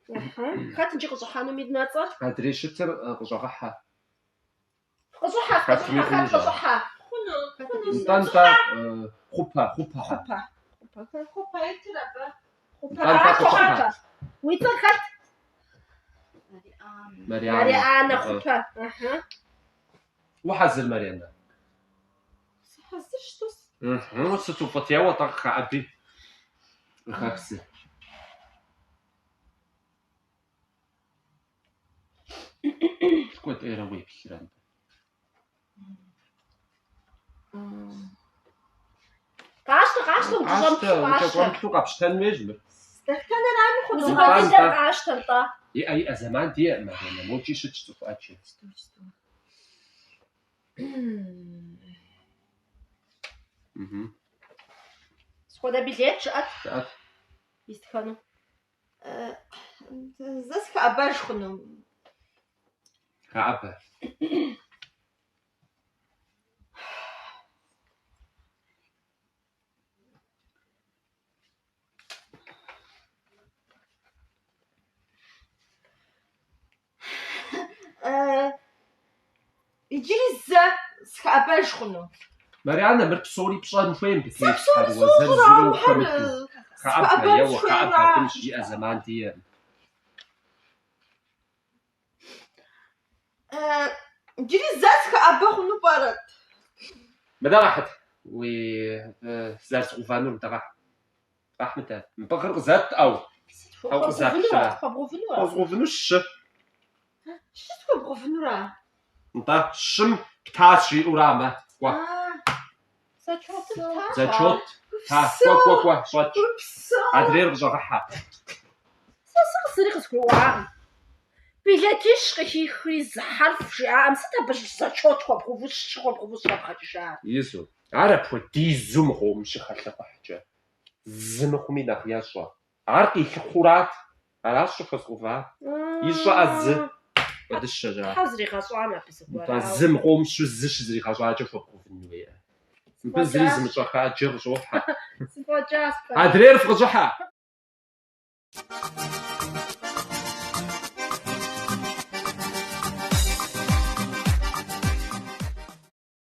Ыхьы. Хэт иджы къыщӏыхьэнум и нацӏэр? Адрей щытыр къыщӏэгъэхьэ. Фыкъыщӏыхьэ, Хэтми фыкъыщӏыхьэ, хэт хъунущ ар. къыщӏыхьэ? Хъуну, хъуну, Нтӏэ, нтӏэ, сыныщӏыхьа? Хъупэ, Хъупэхьэ. Хъупэ. Хъупэ. Хъупэ итыр абы. Хъупэ. Нтӏэ, нтӏэ, Арат къыщӏыхьэ. Хъупэ. Уи цӏэр хэт? Марианнэ. Марианнэ. Марианнэ Ыхьы. Хъупэ. Ыхьы. Ухьэзыр, Марианнэ? Сыхьэзырщ, тӏус. Ыхьы, сыту фӏыт, еуэ-тӏэ, къыхэӏэби. Къыхэх зы. Куэд ӏейрэ уеплърэ мыбы. Къащтэ, къащтэ, Къащтэ, укӏэщӏэмыплъу къащтэ. укӏэщӏэмыплъу къэпщтэн хуейщ мыр. Дэтхэнэрами хъуну? Нтӏэ, Узыхуей дыдэр нтӏэ. къащтэ, нтӏэ. Иӏэ, иӏэ, зэман диӏэкъым, Марианнэ, мокӏи щытщ цӏыху ӏэджэ. Стой, стой. Мгм. Сыт хуэдэ билет жыӏэт Жыӏэт. истхэну? Зэ сыхэӏэбэж хъуну? Хэӏэбэ. Иджыри зэ сыхэӏэбэж хъуну? Марианнэ, мыр псори пщӏэн хуей мыбы Сэ псори тетхэр, уэ сощӏэр, зэрызурэ ауэ мыхэр ухэмыту. Хэӏэбэ, сыхэӏэбэн еуэ, хэӏэбэ, сыхуейуэра? хъунщ, иӏэ зэман диӏэкъым. Иджыри зэ сыхэӏэбэ хъуну пӏэрэт? Мыдэ къэхьыт, уи зэрызгъэувэнур мыдэ къэхь. Къэхь мыдэ. Мы пӏыгъыр къызэт, ӏэу. Сыт Ӏэу хуэбгъэувынура? къызэплърэ. Хуэбгъэувынура? Хуэзгъэувыну щы. Щы схуэбгъэувынура? Нтӏэ, щым птащ жиӏэура, мэ, кӏуэ. Зачетыр птащ. Зачет та, кӏуэ, кӏуэ, кӏуэ, щӏэкӏ. Упсэу! Адрейр къыщӏэгъэхьэ. Сэ зыри къызгурыӏуакъым. Билетищ къыхихри зы хьэрф жиӏакъым. Сыт абы зачет хуэбгъэуву, щы хуэбгъэуву щӏэбгъэкӏыжар? Ису, ар апхуэдизу мы къомым щыхэлъыхъухькӏэ, зы мыхъуми нэхъ ещӏэ. Ар къилъыхъуурат, аращ щӏыхуэзгъэувар. Ищӏэӏэ зы? Куэдыщэщ ар. Тхьэ зригъэщӏам абы зыгуэр, Нтӏэ, ауэ. зы мы къомым щыщу зы щызригъэщӏакӏэ хуэбгъэувын хуейӏэ. Мыбы зыри Сфӏэкӏащ. зымыщӏэхэ ӏэджэ къыщӏохьэ. Сфӏэкӏащ, пэж. Адрейр фыкъыщӏыхьэ!